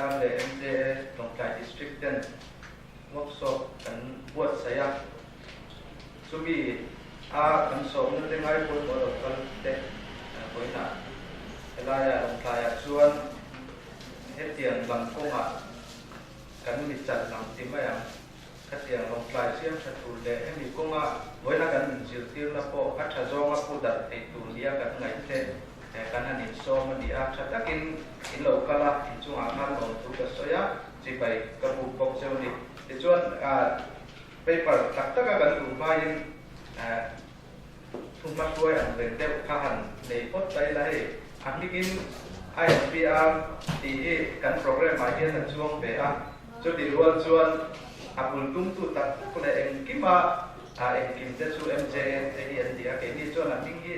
INPR leh MJA Lawngtlai District ten workshop kan buatsaih a, chumi a kan sawmna te ngai pawimawh lo kal te vawiinah helaia Lawngtlaiah chuan hetiang lam kawngah kan mi chan ang ti mai ang. Khatiang Lawngtlai siam tha tur leh hemi kawnga vawiina kan inzirtirna pawh a tha zawnga pu darh theih tur nia kan ngaih te kan han insawm a ni a. Tha takin in lo kal a, inchungah khan lawmthu ka sawi a, chibai ka buk bawk cheu a ni. Tichuan paper tak taka kan duh hmain thuhmahruai ang reng deuh kha han nei phawt ta ila hei. A hmingin INPR tih hi kan programme ah hian a chuang ve a. Chutih rual chuan a bul tumtu tak tak leh engkima a engkim te chu MJN te hi an ni a, keini chuan a hming hi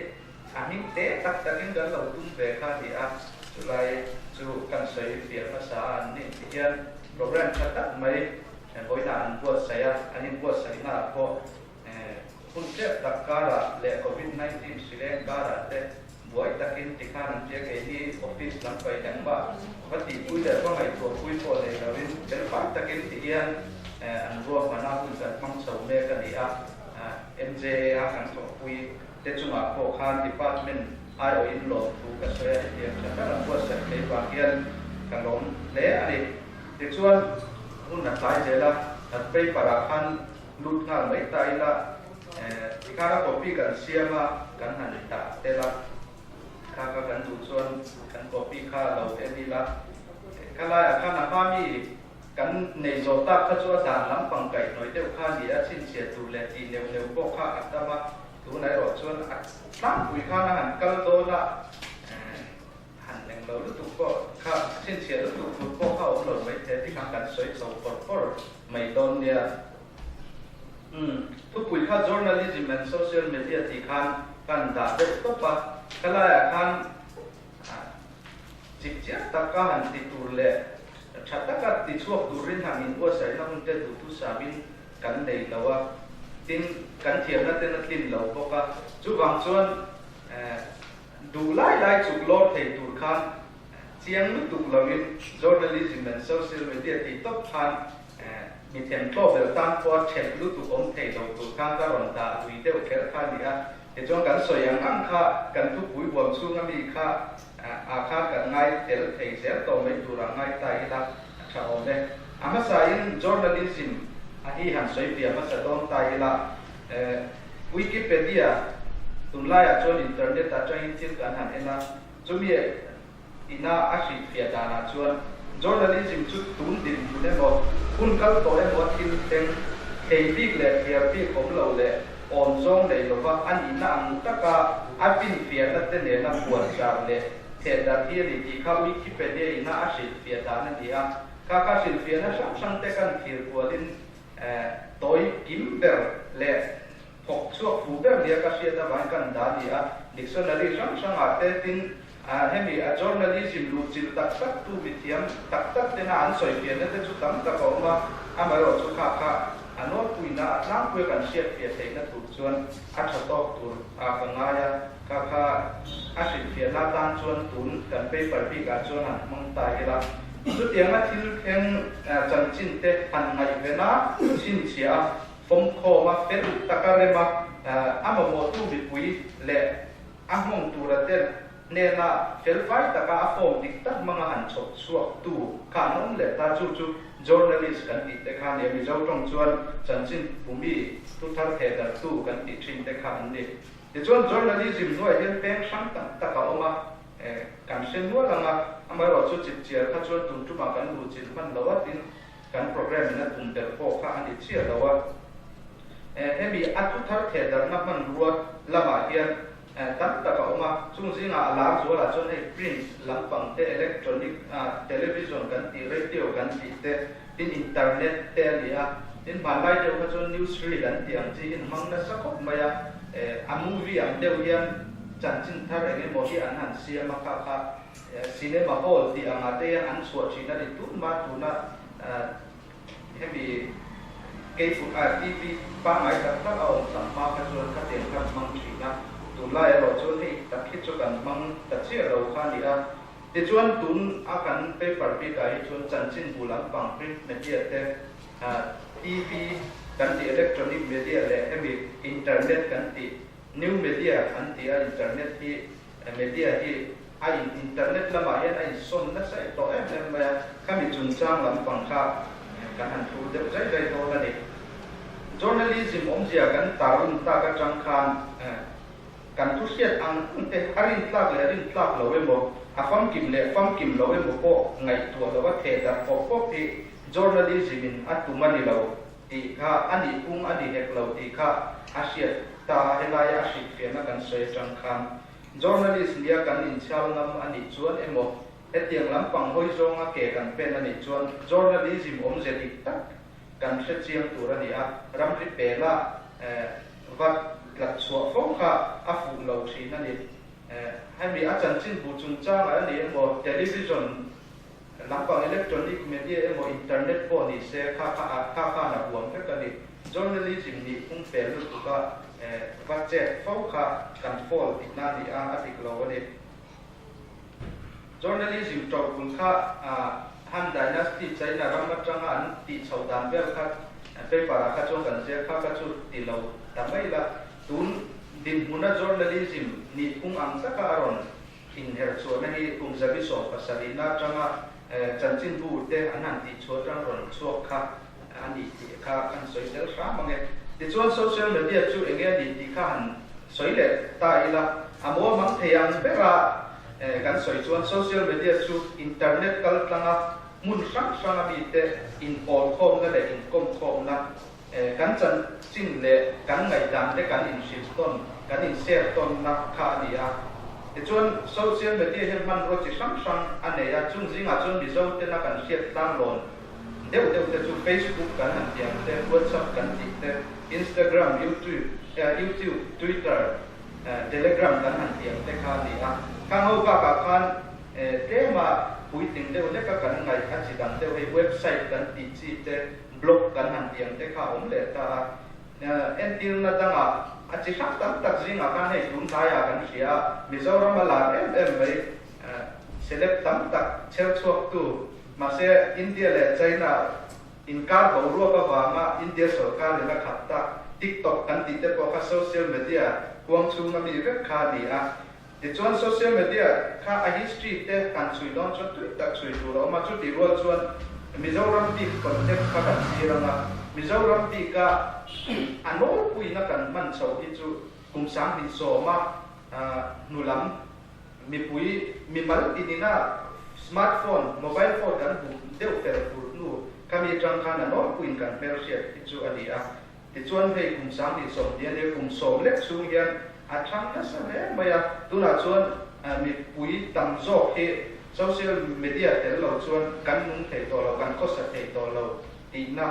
a hming te tak takin kan lo tum ve kha a ni a, chulai chu kan sawi fiah hmasa a an nih ti hian programme tha tak mai vawiinah an buatsaih a, an inbuatsaihna ah pawh Hun tlep tak karah leh Covid 19 hrileng karah te buai takin tikhan an tia kei hi office lam pai engmah va tihpui leh va ngaihtuahpui pawh nei loin felfai takin ti hian an ruahman a hun kan hmang chho mek a ni a. MJA a kan thawhpui te chungah pawh khan department aiawhin lawmthu ka sawi a, hetiang tha tak an buatsaih thei vang hian ka lawm hle a ni. Tichuan hun a tlai zel a, paper ah khan Lut nghal mai ta ila, tikhan a copy kan siam a, kan han dah tel a, kha kha kan duh chuan kan copy kha lo en ila, khalaiah khan a hma mi kan nei zawh tak kha chu a dan lampang kaihhnawih deuh kha a ni a, chhinchhiah tur leh tih neuh neuh pawh kha a tam a, tunah erawh chuan a tlangpui khan a han kal dawn a. Han eng lo lutuk pawh kha chhinchhiah lutuk tur pawh kha awm lo mai the ti khan kan sawi chho pawr pawr mai dawn nia. Umm, thupui kha Journalism and Social Media tih khan kan dah deuh tawp a, khalaiah khan chipchiar taka han ti tur leh tha taka ti chhuak turin han inbuatsaihna hun te duhthusamin kan nei lo a, tin kan thiamna ten a tlin lo bawk a, chuvang chuan Duh lai lai chuk lawr thei tur khan chiang lutuk loin journalism and social media tih tawp khan mi themtlaw ber tan pawha ṭhelh lutuk awm thei lo tur khan ka rawn dah lui deuh kher kha a ni a. Tichuan kan sawi ang ang kha kan thupui huam chhunga mi kha ah khan kan ngai tel thei zel tawh mai tur ah ngai ta ila a ṭha awm e. A hmasain journalism a hi han sawi piah hmasa dawn ta ila. Wikipedia, Tunlaiah chuan internet atangin thil kan han en a, chumi ina a hrilhfiah danah chuan journalism chu tun dinhmun emaw, hun kal tawh emaw thil thleng thei bik leh thliar bik awm lo leh awn zawng nei lova a nihna ang taka a finfiahna te nena puanchar leh thehdarh hi a ni tih kha Wikipedia ina a hrilhfiah dan a ni a. Kha kha hrilhfiahna hrang hrang te kan thlir kualin Tawi kim ber leh thawk chhuak fu ber nia ka hriat avangin kan dah a ni a, dictionary hrang hrangah te tin hemi a journalism luhchilh tak tak tu mithiam tak tak tena an sawifiahna te chu tam tak a awm a, amaherawh chu kha kha a nawlpuina a tlangpuia kan hriatfiah theihna tur chuan a tha tawk tur ah ka ngai a, kha kha a hrilhfiahna atan chuan tun kan paper bikah chuan han hmang ta ila. Chutianga thil thleng chanchin te han ngaihven a, chhinchhiah a, fawmkhawm a, fel taka rem a, a mamawhtu mipui leh a nghawng tura te hnena felfai taka a form dik tak hmanga han chhawp chhuaktu kha an awm leh ta. Chu chu journalist kan tih te kha a ni a, Mizo tawng chuan chanchin pumi thu thar thehdarhtu kan tih thin te kha an ni. Tichuan journalism hnuaiah hian peng hrang tak tak a awm a. Kan hre nual ang a, amaherawh chu chipchiar kha chuan tum tumah kan luh chilh hman lo a, tin kan programme in a tum ber pawh kha a ni chiah lo a. Hemi a thu thar theh darhna hmanrua lamah hian tam tak a awm a, chung zingah a lar zualah chuan hei print lampang te, electronic, television kan tih, radio kan tih te, tin internet te a ni a, tin hmanlai deuh kha chuan news reel an tih ang chi hi an hmang nasa khawp mai a, a movie ang deuh hian chanchin thar eng emaw hi an han siam a, kha kha cinema hall tih angah te hian an chhuah thin a ni tun ma tuna hemi cable TV pangngai tak tak a awm tam hma kha chuan khatiang khan hmang thin a, tunlai erawh chuan hei tak hi chu kan hmang ta chiah lo kha a ni a. Tichuan tun a kan paper bikah hi chuan chanchinbu lampang print media te, TV kan tih electronic media leh hemi internet kan tih new media an ti a, internet hi media hi a in internet lamah hian a insawn nasa tawh em em mai a, khami chungchang lampang kha kan han thu deuh zai zai dawn a ni. Journalism awmzia kan tarlan tak atang khan Kan thu hriat ang ang te a rintlak leh rintlak lo emaw, a famkim leh famkim lo emaw pawh ngaihtuah lova theh darh pawp pawp hi journalism in a tum a ni lo tih kha a nih phung a ni hek lo tih kha a hriat ta a, helaia a hrilhfiahna kan sawi atang khan journalist nia kan inchhal ngam a nih chuan emaw hetiang lampang hawi zawnga ke kan pen a nih chuan journalism awmze dik tak kan hre chiang tur a ni a, ramri pela vat tlat chhuah fo kha a fuh lo thin a ni. Hemi a chanchinbu chungchangah a ni emaw, television lampang electronic media emaw internet pawh ni se kha kha kha khan a huam vek a ni. Journalism nih phung fel lutuka va chet fo kha kan fawl tihna a ni a, a dik lo a ni. Journalism ṭawhpul kha Han Dynasty China ram aṭanga an tih chhoh dan vel kha paper ah kha chuan kan ziak kha ka chu ti lo ta mai la. Tun dinhmuna journalism nihphung ang taka a rawn inher chhuahna hi kum zabi 70na aṭanga chanchinbu te an han tih chhuah aṭang rawn chhuak kha a ni tih kha kan sawi tel hram ang e. Tichuan social media chu eng nge a nih tih kha han sawi leh ta ila, a mawl mang thei ang bera kan sawi chuan social media chu internet kal tlanga hmun hrang hranga mite inpawlkhawmna leh inkawmkhawmna, kan chanchin leh kan ngaihdan te kan inhrilh tawn, kan inshare tawnna kha a ni a. Tichuan social media hian hmanrua chi hrang hrang a nei a, chung zingah chuan Mizo tena kan hriat tlanglawn Deuh deuh te chu Facebook kan han tih ang te, WhatsApp kan tih te, Instagram, YouTube, YouTube, Twitter, Telegram kan han tih ang te kha a ni a. Khang ho bakah khan tlema puitling deuh hleka kan ngaih a chi dang deuh hei website kan tih chi te, blog kan han tih ang te kha a awm leh ta a. Entirna dangah a chi hrang tam tak zingah khan hei tun hnaiah kan hria a, Mizoram a lar em em mai celeb tam tak chher chhuaktu Mahse, India leh China inkar boruak avanga India sorkar in a khat tak TikTok kan tih te pawh kha social media huang chhunga mi vek kha a ni a. Tichuan social media kha a history te han chhui dawn chuan tui tak chhui tur a awm a, chutih rual chuan Mizoram bik context kha kan thlir ang a, Mizoram bika a nawlpuina kan hman chhoh hi chu kum 2010 a hnulam Mipui, mimal tinina smart phone, mobile phone kan hmuh deuh fel fur hnu khami atang khan a nawlpuiin kan hmelhriat hi chu a ni a. Tichuan hei kum 2020 ania kum sawm lek chhung hian a thang nasa hle mai a. Tunah chuan mipui tam zawk hi social media tel lo chuan kan nung thei tawh lo, kan khawsa thei tawh lo tihna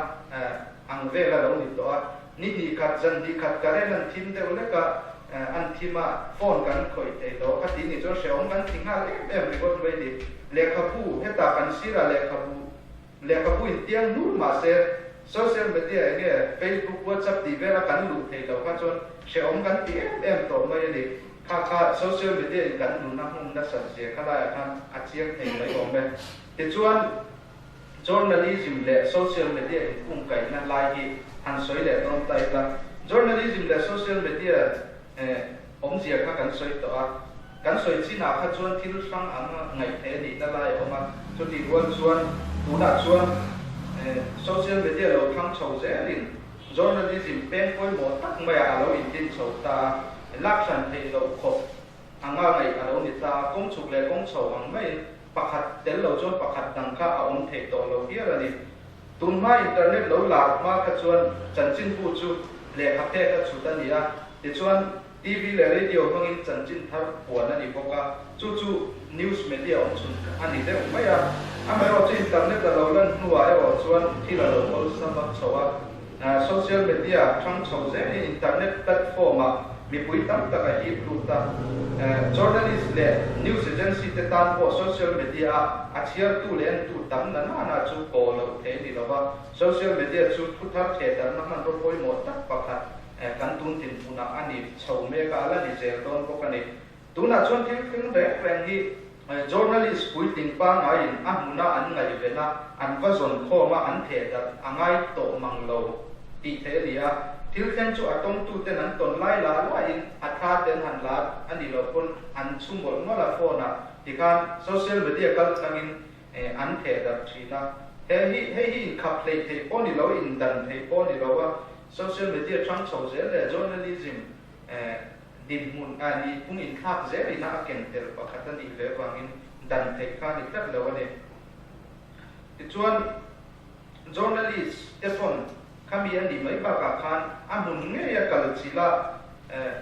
ang vel a lo ni tawh a. Ni hnih khat, zan hnih khat current an thim deuh lek a, an thim a, phone kan khawih thei lo kha tih nih chuan hrehawm kan ti nghal em em ringawt mai ni. Lehkhabu, hetah kan sirah lehkhabu, lehkhabu in tiang hnur mah se social media eng nge Facebook, WhatsApp tih vela kan luh thei lo kha chuan hrehawm kan ti em em tawh mai a ni. Kha kha social media in kan nuna hmun nasat zia kha laiah khan a chiang thei mai awm e. Tichuan. Journalism leh social media inkungkaihna lai hi han sawi leh dawn ta ila, journalism leh social media awmzia kha kan sawi tawh a, kan sawi chinah kha chuan thil hrang ang ngaih theih a nihna lai a awm a, chutih rual chuan tunah chuan social media lo thlang chho zelin journalism peng pawimawh tak maiah a lo indin chho ta a, lak hran theih loh khawp anga ngaih a lo ni ta a, kawng chhuk leh kawng chho ang maiin Pakhat tel lo chuan pakhat dang kha a awm theih tawh lo hial a ni. Tun hma internet lo lar hma kha chuan chanchinbu chu lehkha phek a chhut a ni a, tichuan TV leh radio hmangin chanchin thar puan a ni bawk a, chu chu news media awm chhun a ni deuh mai a. Amaherawhchu internet a lo lan hnuah erawh chuan thil a lo awlsam a chho a. Social media hrang chho zelin internet platform-ah mipui tam tak a hip lut a. Journalist leh news agency te tan pawh social media-a a chhiartu leh entu tam na nana chu kaw loh thei a ni lo va. Social media chu thu thar thehdarhna hmanraw pawimawh tak pakhat kan tun dinhmunah a ni chho mek a, a la ni zel dawn bawk a ni. Tunah chuan thil thleng reng reng hi. Journalist puitling pangaiin a hmuna an ngaihven a, an va zawn khawm a, an theh darh a ngai tawh mang lo tih theih a ni a. Thil thleng chu a tawngtuten an tawn lai la laiin a tha ten han la a nih loh pawn an chhu mawlh mawlh a phone ah tikhan social media kal tlangin an theh darh thin a. He hi hei hi inkhap hleih theih pawh ni lo, indan theih pawh ni lo a, social media hrang chho zel leh journalism Dinhmun a ni phung inthlak zel ina a ken tel pakhat a nih ve vangin dan theih kha a ni tlat lo a ni. Tichuan, journalist te pawn khami a nih mai bakah khan a hmun ngei a kal chilh a,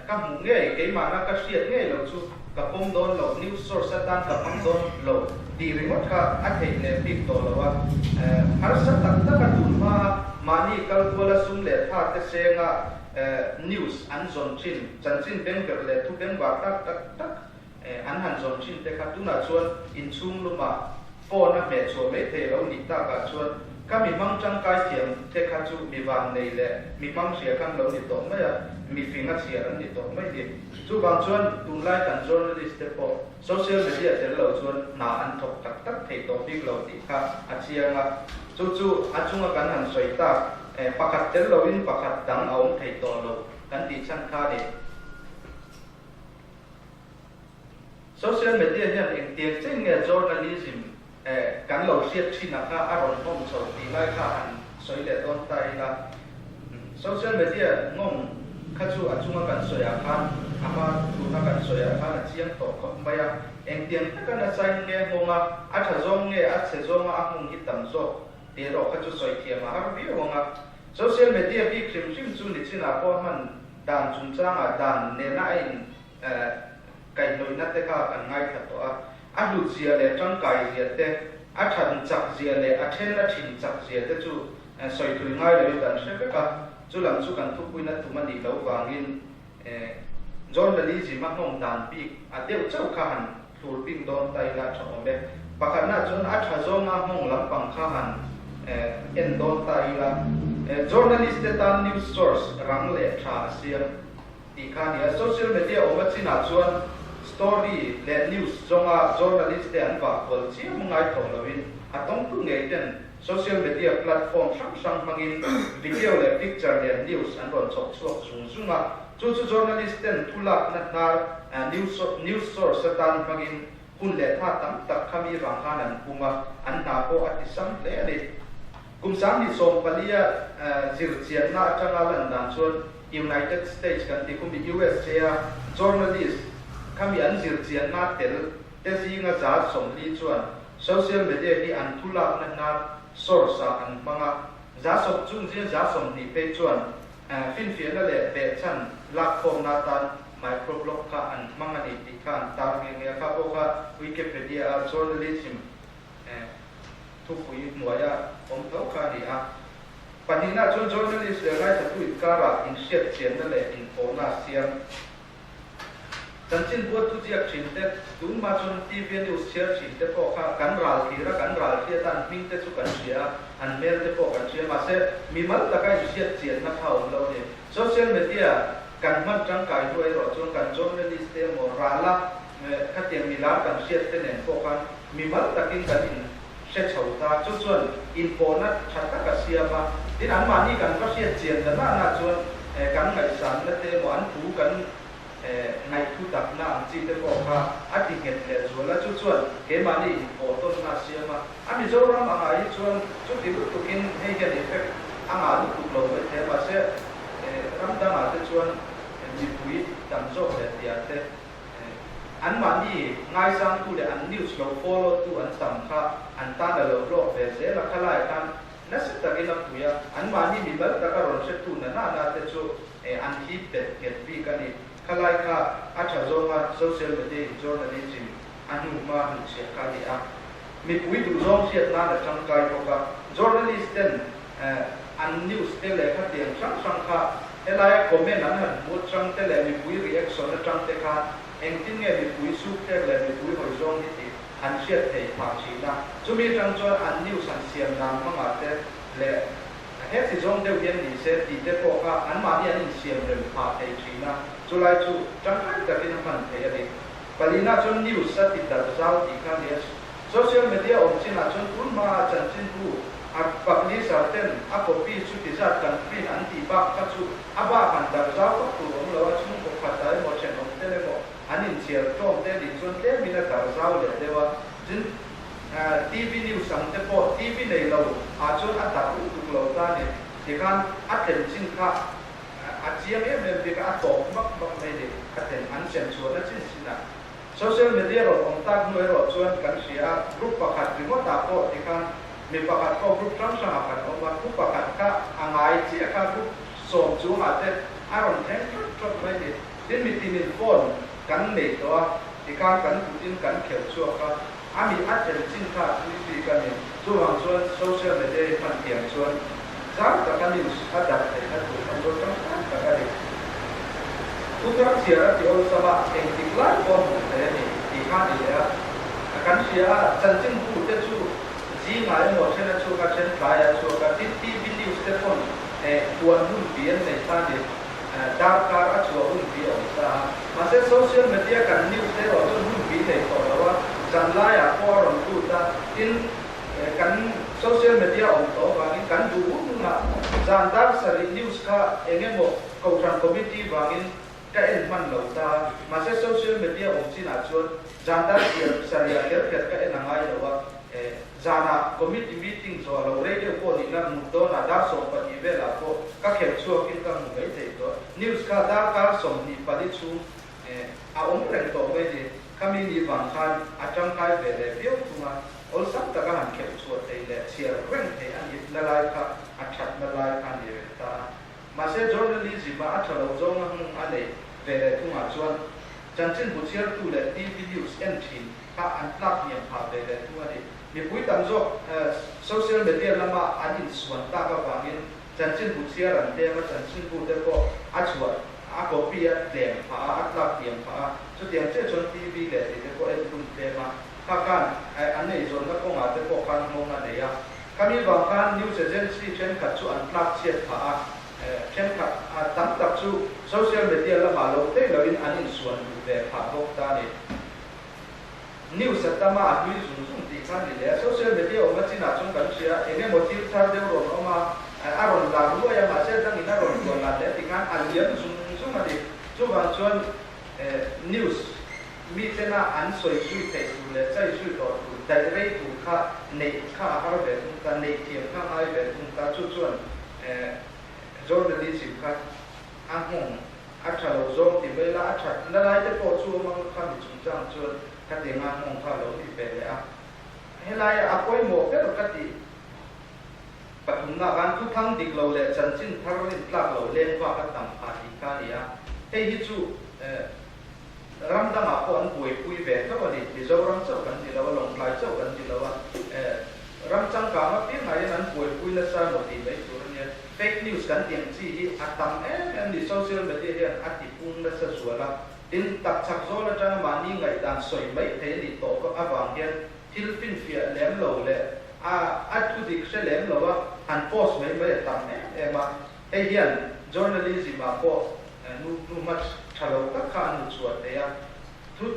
ka hmuh ngei, keimahna ka hriat ngei lo chu ka pawm dawn lo, news source atan ka hmang dawn lo tih ringawt kha a theih leh bik tawh lo a. Harsa tak tak a tun hma mahni kal kuala sum leh tha te senga News an zawn thin, chanchin bengberh leh thu bengvar tak tak tak an han zawn thin te kha tunah chuan inchhung lumah phone a hmeh chhuah mai thei lo nih takah chuan ka mi hmang tangkai thiam te kha chu mi van nei leh mi hmang hria khan lo ni tawh mai a, mi fing a chhiar an ni tawh mai ni. Chuvang chuan tunlai kan journalist te pawh social media tel lo chuan hna an thawk tak tak thei tawh bik lo tih kha a chiang a, chu chu a chunga kan han sawi tak. Pakhat tel loin pakhat dang a awm thei tawh lo kan tih chhan kha ni. Social media hian engtiang chen nge journalism kan lo hriat thin a kha a rawn nghawng chho tih lai kha han sawi leh dawn ta ila. Social media nghawng kha chu a chunga kan sawi ah khan a hma tuna kan sawi ah khan a chiang tawh khawp mai a. Engtiang taka nasain nge nghawng a, a tha zawng nge a chhe zawnga a nghawng hi tam zawk Tih erawh kha chu sawi thiam a har viau ang a. Social media bik hrim hrim chu nichinah pawh hman dan chungchangah dan nena a in kaihhnawihna te kha kan ngaithla tawh a. A hlut zia leh tangkai zia te, a than chak zia leh a then a thin chak zia te chu sawi thui ngai loin kan hre vek a. Chu lam chu kan thupuina tum a nih loh vangin journalism a nghawng dan bik a deuh chauh kha han Thlur bik dawn ta ila tha awm e. Pakhatna chuan a tha zawnga nghawng lampang kha han en dawn ta ila. Journalist te tan news source rang leh tha a siam tih kha a ni a. Social media awm a chinah chuan story leh news zawnga journalist te an vah kual chiam ngai tawh loin a tawngtu ngei ten social media platform hrang hrang hmangin video leh picture nen news an rawn chhawp chhuak zung zung a. Chu chu journalist ten thu lakna hnar news news source atan hmangin hun leh tha tam tak kha mi vang khan an pum a, an hna pawh a ti sam hle a ni. Kum 2014 a zirchianna atanga lan dan chuan United States kan ti khumi USA a journalist khami an zirchianna tel te zinga 40% chuan social media hi an thu lakna hnar source ah an hmang a, 100% chung zinga 20% phei chuan Finfiahna leh behchhan lakkhawmna atan microblog kha an hmang a ni tih kha an tar nghe nghe a. Kha pawh kha Wikipedia-a journalism thupui hnuaia awm tho kha a ni a. Pahnihna chuan journalist leh ngaithatu inkarah inhriatchianna leh inpawhna a siam. Chanchin buat thuziak thin te, tunhma chuan TV news chhiar thin te pawh kha kan ral thlir a, kan ral hriat a, an hming te chu kan hria a, an hmel te pawh kan hria. Mahse, mimal taka inhriat chianna kha a awm lo a ni. Social media kan hman tangkai hnu erawh chuan kan journalist te emaw rala khatiang milar kan hriat te nen pawh khan mimal takin kan in hre chho ta. Chu chuan inpawhna tha tak a siam a, tin anmahni kan va hriat chian ta nana chuan kan ngaihsanna te emaw an thu kan ngaihthu takna ang chi te pawh kha a ti nghet leh zual a, chu chuan keimahni inpawh tawnna a siam a. A Mizoram angah hi chuan chuti lutukin hei hian effect a ngah lutuk lo mai thei a, mahse ram dangah te chuan mipui tam zawk leh tiah te anmahni ngaisangtu leh an news lo follow tu an tam kha an tan a lo hlawk ve zel a, khalaiah khan nasa takin a pui a, anmahni mimal taka rawn hretu na nana te chu an hip bet nghet bik a ni. Khalai kha a tha zawnga social media in journalism a hnu hma hnuchhiah kha a ni a. Mipui duhzawng hriat nan a tangkai bawk a. Journalist ten an news te leh khatiang hrang hrang kha helaia comment an han hmu atang te leh mipui reaction atang te khan engtin nge mipui sukthlek leh mipui hawi zawng hi tih an hriat theih phah thin a. Chumi atang chuan an news han siam dan hmangah te leh He chi zawng deuh hian ni se tih te pawh kha anmahni an insiam rem phah thei thin a, chulai chu tangkai takin a hman thei a ni. Palina chuan news a ti darh zau tih kha a ni a. Social media awm chinah chuan tun hmaah chanchinbu a publisher ten a copy chu ti zat kan print an tih bak kha chu a bak han darh zau vak tur awm lo a, chhungkaw khatah emaw thenawm tel emaw an inchhiar tlawm te nih chuan tlemin a darh zau leh deuh a. Tin, TV news ang te pawh TV nei lo ah chuan a darh lutuk lo ta a ni. Tikhan a thlen chin kha a chiang em em bik a, a tawp hmak hmak mai ni a thlen an sem chhuahna chin chinah. Social media rawn awm tak hnu erawh chuan kan hria a, group pakhat ringawtah pawh tikhan mi pakhat pawh group hrang hrangah kan awm a, thu pakhat kha a ngai chiah kha group sawm chungah te a rawn thleng ṭawt ṭawt mai ni. Tin mi tinin phone kan nei tawh a, tikhan kan kutin kan khelh chhuak a, a mi a thlen chin kha a tui bik a ni. Chuvang chuan social media hi hman thiam chuan zau taka news a darh theihna tur hmanraw tangkai tak a ni. Thu thar chhiar a ti awlsam a, engtik lai pawh a hmuh theih a ni tih kha a ni leh a. Kan hria a, chanchinbu te chu zingah emaw then a chhuak a, then tlaiah a chhuak a, tin TV news te pawn puan hun bi an nei kha a ni. Darkar a chhuah hun bi a awm sa a, mahse social media kan news te erawh chuan hun bi nei tawh lo a, zanlaiah pawh a rawn lut a, tin kan social media awm tawh avangin kan duh hun hunah zan dar sarih news kha eng emaw kohhran committee vangin ka en hman lo ta a, mahse social media awm chinah chuan zan dar sarihah kher kher ka en a ngai lo a, Zanah committee meeting zawh lo rei deuh pawh nihna hmuh dawnah dar 12 velah pawh ka khelh chhuakin ka hmu mai thei tawh. News kha darkar 24 chhung a awm reng tawh mai ni. Khami ni vang khan a tangkai ve leh viau thung a, awlsam taka han khelh chhuah thei leh chhiar reng thei a ni na lai kha a thatna lai kha a ni reng ta a. Mahse journalism a a tha lo zawnga hmung a neih ve leh thungah chuan chanchinbu chhiartu leh TV news en thin kha an tlak hniam phah ve leh thung a ni. Mipui tam zawk social media lama an insuan tak avangin chanchinbu chhiar an tlem a, chanchinbu te pawh a chhuah a copy a tlem phah a, a tlak hniam phah a, chutiang chiah chuan TV leh tih te pawh en tum tlem a, kha khan an eizawnna kawngah te pawh khan nghawng a nei a. Khami vang khan news agency thenkhat chu an tlak chhiat phah a, thenkhat tam tak chu social media lamah lo thei loin an insuan duh ve phah bawk ta a ni. News a tam a, a hlui zung zung tih kha a ni leh a. Social media awm a chinah chuan kan hria, eng emaw thil thar deuh rawn awm a, a rawn lar luai a, mahse dangin a rawn tuan lat leh tih khan a liam zung zung a ni. Chuvang chuan news mitena an sawi zui theih tur leh chai zui tawh tur, daih rei tur kha neih kha a har ve thung ta, neih thiam kha ngai ve thung ta. Chu chuan journalism kha a nghawng A tha lo zawng ti mai la, a that na lai te pawh chu awm ang kha mi chungchang chuan ka ti nga nghawng kha a lo ni ve leh a. Helai a pawimawh ber ka tih pathumna khan thuthang dik lo leh chanchin thar rin tlak lo leng vak a tam phah tih kha a ni a. Hei hi chu ram dangah pawh an buaipui ve tho a ni. Mizoram chauh kan ni lo a, Lawngtlai chauh kan ni lo a. Ram changkang apiangah hian an buaipui nasa emaw tih mai tur a nia. Fake news kan tih ang chi hi a tam em em ni, social media hian a ti pung nasa zual a, tin tak chak zawl atanga mahni ngaihdan sawi mai thei a nih tawh avang hian thil finfiah lem lo leh a a thu dik hre lem lo a han post mai mai a tam em em a, hei hian journalism ah pawh nu nu hma tha lo tak kha a nu chhuah thei a, thu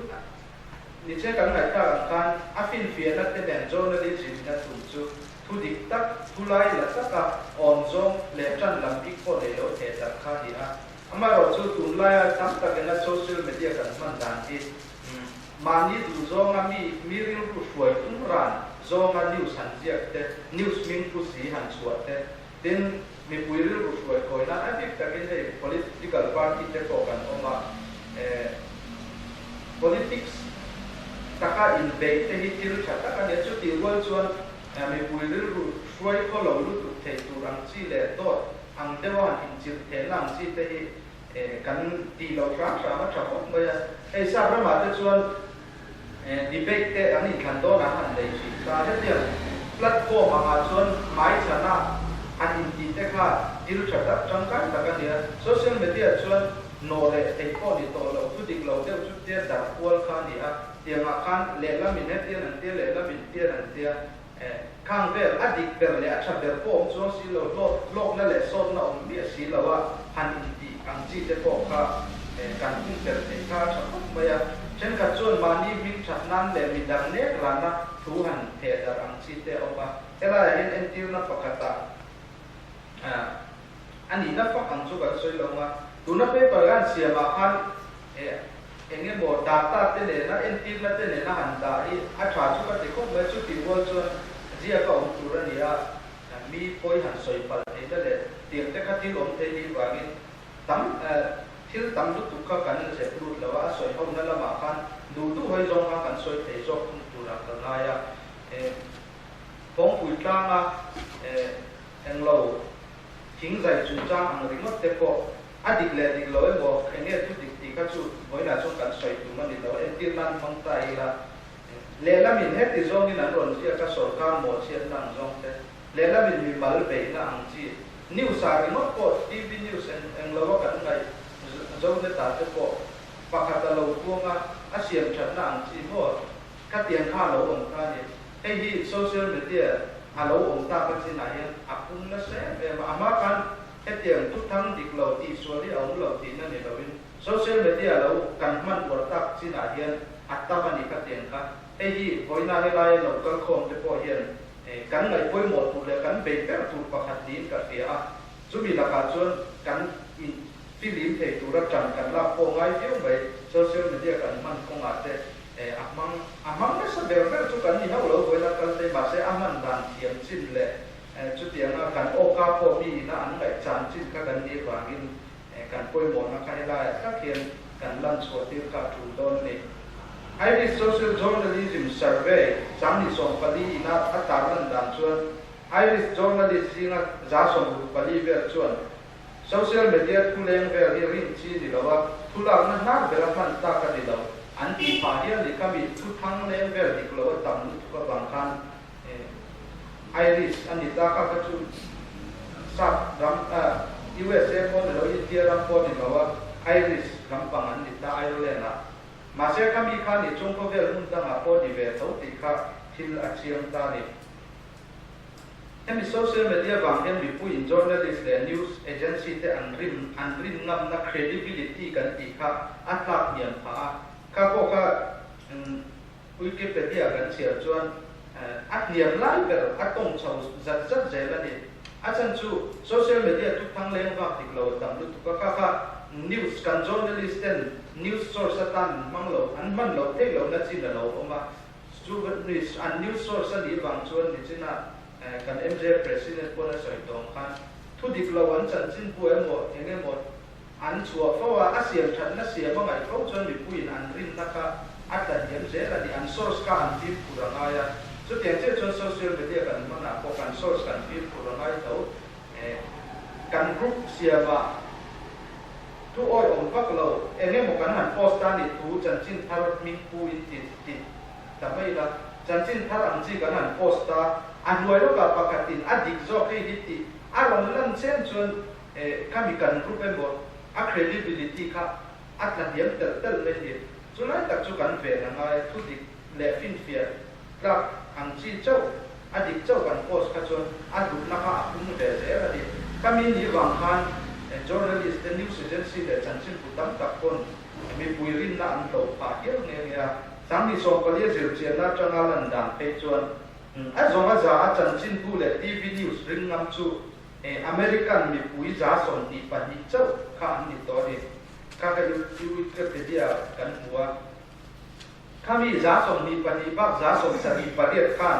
ni che kan ngaihthlak ang khan a finfiahna te nen journalism in a tum chu Thu dik tak, thu lai la taka awn zawng leh tan lam bik pawh nei lo theh tak kha a ni a. Amaherawhchu tunlaia tam takina social media kan hman dan hi mahni duh zawnga mi mi rilru hruai tum ran zawnga news han ziak te, news hming pu si han chhuah te, tin mipui rilru hruai kawi nan a bik takin hei political party te pawh kan awm a, politics taka inbeih te hi thil tha tak a ni a, chutih rual chuan Mipui rilru hruai khaw lo lutuk thei tur ang chi leh dawt ang deuha han inchilh theihna ang chi te hi kan tih loh hram hram a tha khawp mai a. Hei sap ramah te chuan debate te an inthlan dawn an han nei thin ta. Hetiang platform angah chuan hmaichhana han intih te kha thil tha tak tangkai tak a ni a. Social media chuan nawh leh theih pawh ni tawh lo, thu dik lo deuh chu tia darh kual kha a ni a. Tiangah khan lehlamin hetian an tia, lehlamin tian an tia. Eh, khang vel a dik ber leh a tha ber pawh awm chuang si lo, hlawt, hlawkna leh sawtna awm miah si lo a, han intih ang chi te pawh kha eh kan pumper theih kha a tha khawp mai a. Thenkhat chuan mahni hming that nan leh midang nek rana thu han theh darh ang chi te a awm a. Helaiah hian entirna pakhatah a nihna fak ang chu kan sawi lo ang a. Tuna paper kan siamah khan eng emaw data te nena entirna te nena han dah hi a tha chu ka ti khawp mai. Chutih rual chuan ziaka awm tur a ni a, mi pawi han sawi palh theihna leh tiang te kha thil awm thei nih vangin Tam thil tam lutuk kha kan zep lut lo a, a sawi hona lamah khan duh duh hawi zawng kha kan sawi thei zawk thung turah ka ngai a. Phawngpui tlanga englo thingzai chungchang ang ringawt te pawh a dik leh dik lo emaw eng nge thu dik tih kha chu vawiinah chuan kan sawi tum a ni lo. Entir nan hmang ta ila, lehlamin heti zawngin an rawn ziak a, sawrkar mawhchhiatna ang zawng te, Lehlamin mimal beihna ang chi news ah ringawt pawh TV news eng eng lo a kan ngaih zo neta te pawh pakhat a lo puang a, a siam thatna ang chi maw khatiang kha a lo awm ta a ni. Hei hi social media a lo awm tak a chinah hian a pung nasa em em a, a hma khan hetiang thuthang dik lo tihsual hi a awm lo tihna ni loin social media lo kan hman uar tak chinah hian a tam a ni khatiang kha. Hei hi vawiina helaia lo kal khawm te pawh hian Kan ngaih pawimawh tur leh kan bei ber tur pakhat niin ka hria a, chumi lakah chuan kan in filim thei tura ṭan kan lak pawh ngai viau mai. Social media kan hman kawngah te a hmang a hmang nasa ber ber chu kan ni hauh lo vawiin a kal te, mahse a hman dan thiam chin leh chutianga kan awka pawh mi ina an ngaih chan chin kha kan nih avangin kan pawimawhna kha helaiah tak hian kan lan chhuah tir kha a ṭul dawn a ni. Irish Social Journalism Survey 2014 ina a tarlan dan chuan Irish journalist zinga 64% vel chuan social media thu leng vel hi rin chi ni lo a, thu lakna hnar bera hman tak a ni lo an tih phah hial ni. Khami thu thang leng vel dik lo a tam lutuk avang khan Irish a ni ta kha kha chu Sap ram USA pawh ni lo India ram pawh ni lo a Irish lampang an ni ta Ireland ah. Mahse khami kha ni chung khawvel hmun dangah pawh ni ve tho tih kha thil a chiang ta a ni. Hemi social media vang hian mipuiin journalist leh news agency te an rin an rin ngamna credibility kan tih kha a tlak hniam phah a. Kha pawh kha Wikipedia kan chhiar chuan a hniam lai ber a tawng chho zat zat zel a ni. A chhan chu social media tuthang leng vak dik lo a tam lutuk a, kha kha news kan journalist ten news source atan an hmang lo, an hman loh theih lohna chin a lo awm a. Chu an news source a nih vang chuan nichina kan MJ President pawn a sawi tawh ang khan thu dik lo an chanchin bu emaw eng emaw An chhuah fo a, a siam thatna siam a ngaih fo chuan mipuiin an rinna kha a tla hniam zel a ni. An source kha an fimkhur a ngai a, chutiang chiah chuan social media kan hmanah pawh kan source kan fimkhur a ngai tho. Kan group siamah thu awihawm vak lo, eng emaw kan han post a ni thu chanchin thar hming pu in ti ti ta mai ila, chanchin thar ang chi kan han post a, a hnuai lawkah pakhatin a dik zawk hei hi tih a rawn lan chen chuan Khami kan group emaw a credibility kha a tla hniam telh telh mai ni. Chulai tak chu kan ven a ngai, thu dik leh finfiah tlak ang chi chauh, a dik chauh kan post kha chuan a hlutna kha a pung ve zel a ni. Khami ni vang khan journalist te, news agency leh chanchinbu tam tak pawn mipui rinna an hloh phah hial nghe nghe a. 2014 a zirchianna atanga lan dan phei chuan a zawng a za a chanchinbu leh TV news ring ngam chu American mipui 22% chauh kha an ni tawh a ni. Kha kha Wikipedia kan hmu a. Khami 22% bak 78% khan